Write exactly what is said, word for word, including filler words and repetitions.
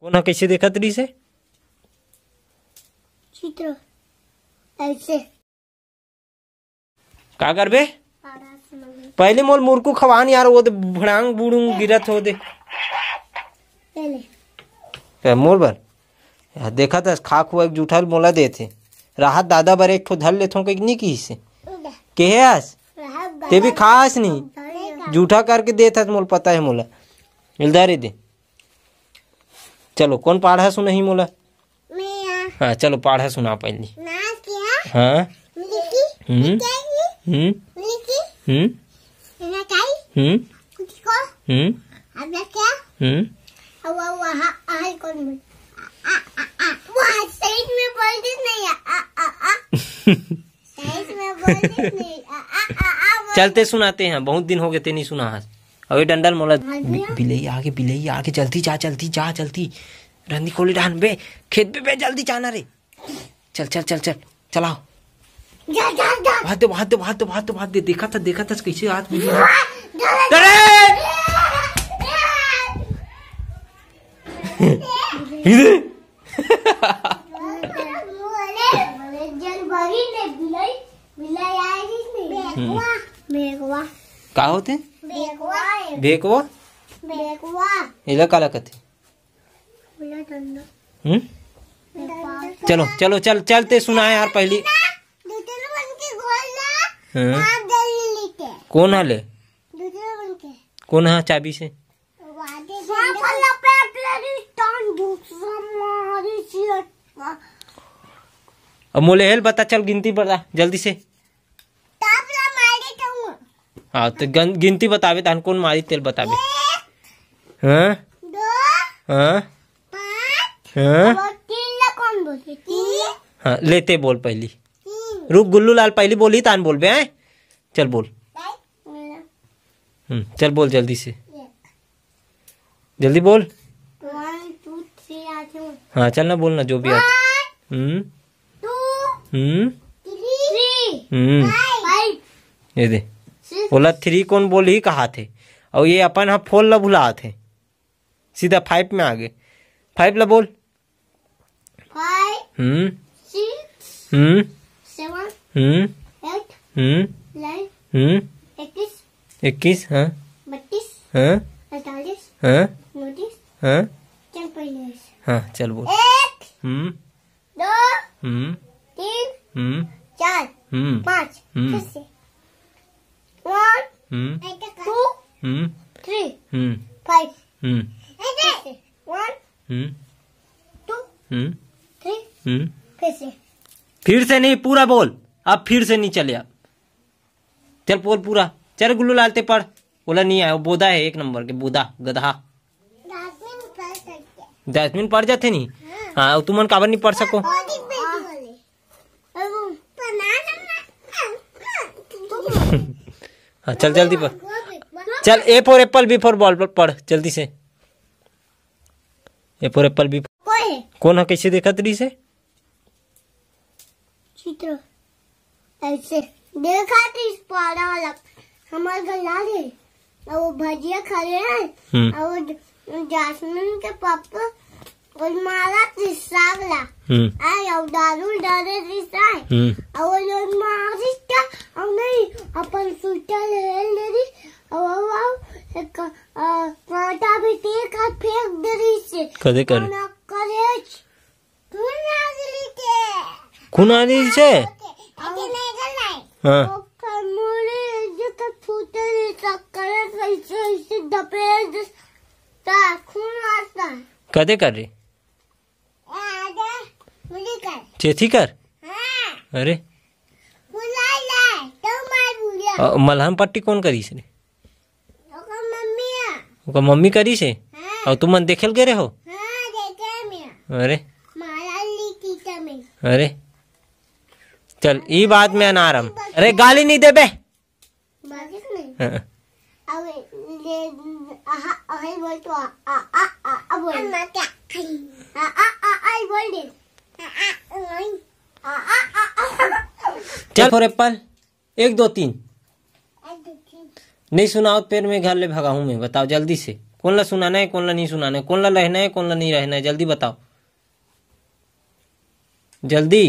कोन ह कइसे देखत रहिस हे? चित्र। ऐसे। का करबे? पारा से मंगे। पहले मोल मुरकू खवान यार, वो दे भड़ांग बूड़ूंग गिरत हो दे। पहले। ए, मोर बर। यार, देखत हस, खा खुआ एक जूठा ल मोला देथे। राहत दादा बर एक ठो धर लेथों कहिके नी किहिस हे। केहे हस? राहत ते भी दादा खास नी। नहीं खा। जूठा करके देत हस, मोल पता हे मोला। इल्दारे दे। चलो, कोन पाढ़ा सुनही मोला? मैं यहाँ। हाँ, चलो, पाढ़ा सुना पहली। ना क्या? हाँ। लिखी? हम्म। लिखेगी? हम्म। लिखी? हम्म। ना चाहिए? हम्म। इसको? हम्म। अब ना क्या? हम्म। अब वो वहाँ, वहाँ कौन बोल? आ, आ, आ, आ। वो side में बोल दे नहीं, आ, आ, आ, आ। Side में बोल दे नहीं, आ, आ, आ, आ, बोल चलते दे। सुनाते हैं, बहुत दिन हो गए ते नहीं सुना है। अबे डंडल मोला। हाँ, बि-, भैया। बिलई आगे, बिलई आगे, जल्दी जा, जल्दी जा, जल्दी। रंदी खोली डान बे, खेत पे बे, जल्दी जाना रे। चल, चल, चल, चल, चलाओ। जा, जा, जा। भाग दे, भाग दे, भाग दे, भाग दे, भाग दे। देखा था, देखा था, कैसे हाथ में जा, जा, जा। अरे! इधर। जल भरी ने बिलाई, बिलाई आएगी नहीं। हम्म। बेगवा। बेगवा। का होथे? बेगवा। बेगवा? बेगवा। एला काला कथे? हम्म? चलो, चलो, चल, चलते सुनाए यार पहली। दूसरे मन के गोल ना, हाँ। आप जल्दी लेके। कौन हाल है? दूसरे मन के। कौन है चाबी से? वादे वहाँ पर लपेट ले रही, टांग दूसरा मारी चियट। अब मोले हेल बता, चल गिनती बता, जल्दी से। ताप ला मारे तो। हाँ, तो गन-, गिनती बतावे, तहन कौन मारी तेल बतावे। एक, हाँ? दो, हाँ? पाँच, हाँ? और तीन ला कौन बोले? तीन। हाँ, लेते बोल पहली। तीन। रुक, गुल्लू लाल पहली बोली, तान बोलबे, हैं? चल बोल। नहीं, मेरा। हम्म, चल बोल जल्दी से। एक। जल्दी बोल। One, two, three, आते हैं। हाँ, चल ना, बोल ना, जो भी आता। One, हम्म। Two, हम्म। Three, हम्म। Five। ये दे। Six। ओला three कौन बोल ही कहा थे? और ये अपन हा four ला भुला थे। सीधा five में आ गए। Five ला बोल। Five। हम्म। Six। हम्म। Seven। हम्म। Eight। हम्म। Nine। हम्म। इक्कीस। इक्कीस, हाँ। बत्तीस। हाँ। अड़तालीस। हाँ। उनतीस। हाँ। चल पहले। हाँ, चल बोल। एक। हम्म। दो। हम्म। तीन। हम्म। चार। हम्म। पाँच। हम्म। फिर से। One। हम्म। Two। हम्म। Three। हम्म। Five। हम्म। फिर से। One। हम्म। Two। हम्म। Three। हम्म। फिर से। फिर से नहीं, पूरा बोल। अब फिर से नहीं चले अब। चल बोल पूरा। चल गुल्लू लाल ते पढ़। ओला नहीं आए, वो बोदा है एक नंबर के, बोदा, गधा। Dustbin पढ़ सकते हैं। Dustbin पढ़ जाते नहीं? हाँ। हाँ, तुमन काबर नहीं पढ़ सको? और एक बेटी बोले। अब बनाना। हाँ, चल जल्दी पढ़। चल, A for apple, B for ball पर पढ़ जल्दी से। A for apple, B। कोई। कौन है, कैसे देखत रहिस हे? चित्र। ऐसे। देखा तो इस पारा वाला हमारे घर ला दे। और वो भजिया खा रहे हैं। हम्म। और वो ज-, जास्मिन के पापा और मारा तो साग ला। हम्म। आय, और दारू डाले तो साग। हम्म। और वो लोग मारी का, और नहीं, अपन सूटर ले ले दी। और वो, वो एक, अ, कांटा भी तीर का फेंक दे रही से। कदे करे? खाना करे। खून आ रही से। खून आ रही से? हाँ। कदे कर रही? चेथी कर। अरे। अ, मलहम पट्टी कौन करिस रे? ओकर मम्मी आ। ओकर मम्मी करिस हे? हाँ। अउ तुमन देखे ल गे रहे हो? हाँ, देखे मिया। अरे। मारा ली टीचर में। अरे। चल, ई बात में अनारम। अरे, गाली नहीं देबे। बारिश में। हाँ। अब ले, आहा, आहा बोल तो आ, आ, आ, आ, आ बोल। अम्मा क्या? आ, आ, आ, आ बोल दे। आ, आ, आ, आ, आ, आ। चल, for apple। एक, दो, तीन। नहीं सुनाओ, पेड़ में घर ले भगाहूँ मैं, बताओ जल्दी से। कोन ला सुनाना है, कोन ला नहीं सुनाना है, कोन ला रहना है, कोन ला नहीं रहना है, जल्दी बताओ, जल्दी।